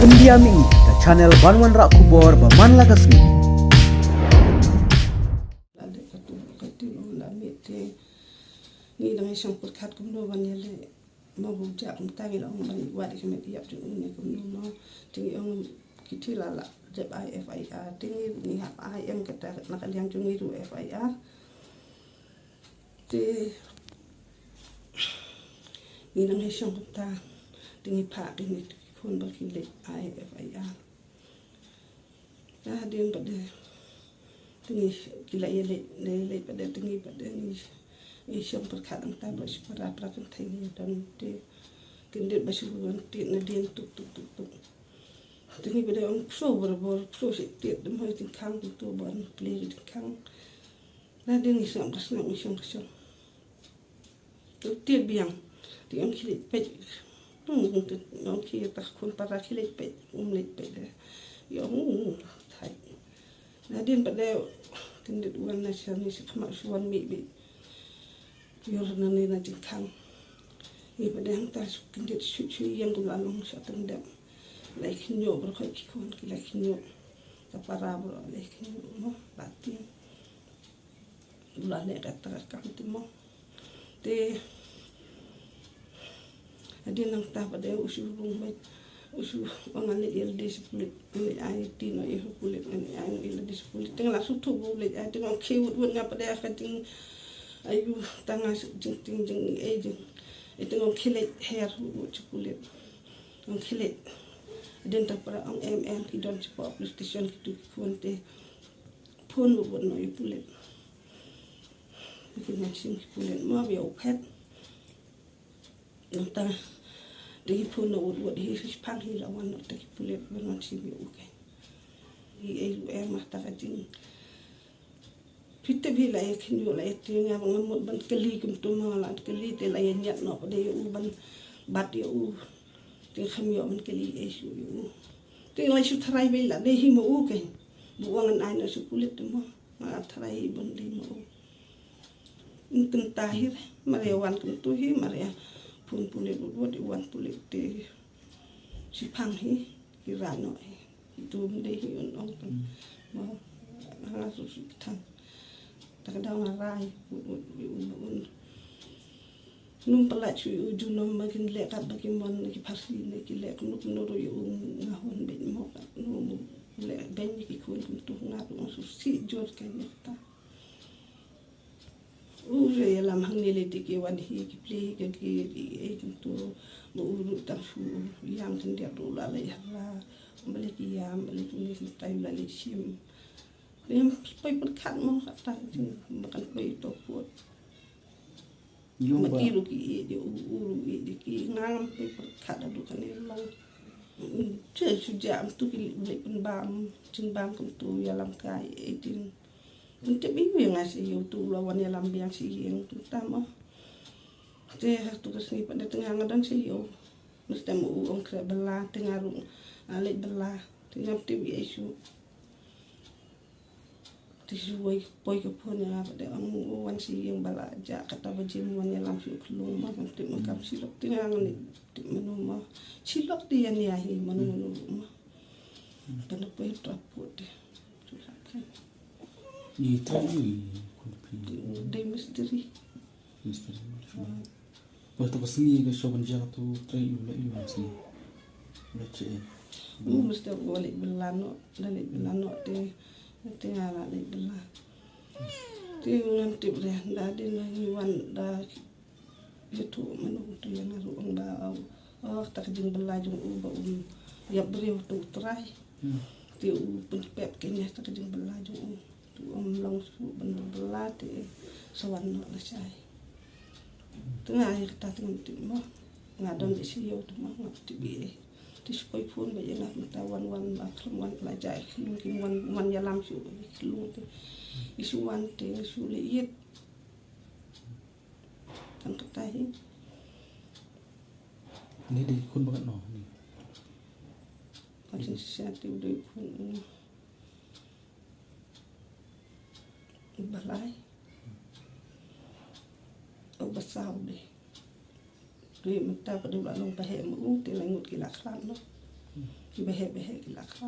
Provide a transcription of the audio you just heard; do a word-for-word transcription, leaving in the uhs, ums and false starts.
India Mihngi, ka channel ban wanrah khubor ba man la ka sngi. La dep katu katu la mih te ngi dang shong pyrkhat kumno ban ïaleh. Ma bu ja kumta ngi la ong ban wad ïa ka met ïap jong u ne kumno ma te ngi ong kiti la la dep ai F I R te ngi ngi hap ai em kata na ka liang jong ngi ruh F I R. Te ngi nang hei shong kumta te ngi phah kine ki khun ba ki leit ai F I R. Hadien pat de te ngi ki la ïaleit, la ïaleit pat de te ngi pat de ngi ngi shong pyrkhat nangta ba shi para para kynthei ngi don te kyndit ba shu wan tied nadien tuk tuk tuk tuk. Te ngi pat de ong kso barabor kso shi tied de mo jingkhang kumto ban plie jingkhang. Hadien ngi sngap ka sngap ngi shong ka shong. Te tied biang te ong khie leit peit. Hmm, te ong khie ta khun para khie leit peit, um leit peit de. Ïa ong thait. Hadien pat de kyndit wan na sha ni sha khmat shu wan mih beit. Ïor na ni na jingkhang. Ngi pat de hangta shu kyndit shu shu ïeng kum la long sha tang dem. Lai khynñiuh baroh ki khun ki lai khynñiuh. Ta para baroh lai khynñiuh mo la tieng. U la leh kata ka kam te mo. Te hadien nangta pat de u shu rung beit u shu ong ngan leit ïalade sha pulit, ngan leit ai ti noh ïa u pulit, ngan leit ai noh ïalade sha pulit. Te nga la sngewthuh ba u leit ai te nga ong khie wut wut nga pat de ka jing ayu tang nga jingtieng jing ei jing. Te nga ong khie leit her wut wut sha pulit. Nga ong khie leit. Hadien ta para ong em em ki don shapoh police station kitu ki khun te. Phone wut wut noh ïa u pulit. Ki wan shim ki pulit mo ba ïa u phet. Nangta te ki phone noh wut wut hi, shiphang hi la wan noh te ki pulit ban wan shim ïa u keiñ. Hi ei ruh em ah ta ka jing. Phi tip hi la ïa khynñiuh la ïa tieng, nga ba nga mut ban kylli kumto ma nga la kylli te la ïa ñiad noh pat de ïa u ban bat ïa u. Te kham ïoh ban kylli ei shuh ïa u. Te la shu tharai beit la dei hi ma u keiñ. Ba u ong ngan ai noh sha pulit te mo. Nga tharai hi ban dei ma u. Ngi kynta hi re, mar ïa wan kumto hi, mar ïa phone pulit wut wut, ïa wan pulit te shiphang hi, ki rah noh hi. Kitu ym dei hi un ong kan. Mo, nga shu shu kthang. Ta ka daw nga rai wut wut ïa u ma un. Num pynlait shuh ïa u junom ba kin leh kat ba ki mon na ki pharsi ne ki leh kumno kumno ruh ïa u nga hun beit mo kat. Num leh beiñ ïa ki khun kumto nga ruh nga sngewsih jur kane kata. U re ïalam hangne lei te ki wan hi ki plie hi ka ki ei kumto. Ba u ruh tang shu ïang khyndiat ruh la lei hala. Ba lei ki ïam ba lei kumne kumta u la lei shim. Ïam poi pyrkhat mo kata ka jing ba kan poi to put. Ïoh ma ba ki ruh ki ïeit ïa u, u ruh ïeit ïa ki, ngam poi pyrkhat haduh kane long. Te shu jam tu ki leh pynbam jingbam kumtu ïalam kai eighteen. Tang tip ïa nga sha ïew tu la wan ïalam biang sha ïing tu tama. Te ha tu ka sngi pat da tnga nga don sha ïew. Mesti ma u ong khreh bylla te nga ruh nga leit bylla te ngam tip ïa shu. Te shu wai poi ka phone ïa nga pat de ong u wan sha ïing ba la jah kata ba jim wan ïalam shu khlung ma kam tip ma kam shilok te nga ngam tip mano ma shilok te ïa nia hi mano mano ruh ma. Tang da poi tra put de. Shu lap kan. Ni tra ni kun pi. Dei misteri. Misteri. Ba to ka sngi ka shu ban jia tu trai u la u sngi. La che. U mesti u leit bylla noh, la leit bylla noh te te nga la leit bylla. Te ngam tip re da dei na ngi wan da ïathuh mano tu ïa nga ruh ong ba oh ta ka jingbylla jong u ba um ïap briew tu u trai. Te u pynpep kane ta ka jingbylla jong u. Tu um long shu ban bylla te sa wan noh lashai. Te nga ïa kata te ngam tip mo. Nga don beit sha ïew te mo ngam tip ei. Te shu poi phone beit ïa nga kumta wan wan ba khlem wan la jia i khlung ki wan wan ïalam shu i khlung te. I shu wan te shu leit ïit. Tang kata hi. Ni dei khun ba katno ni. Ka jingshisha te u dei khun u. Ba lai. Uba saw dei. Dei mynta pat u la long ba heh ma u te la ngut ki la khlad noh. Ki ba heh ba heh ki la kha.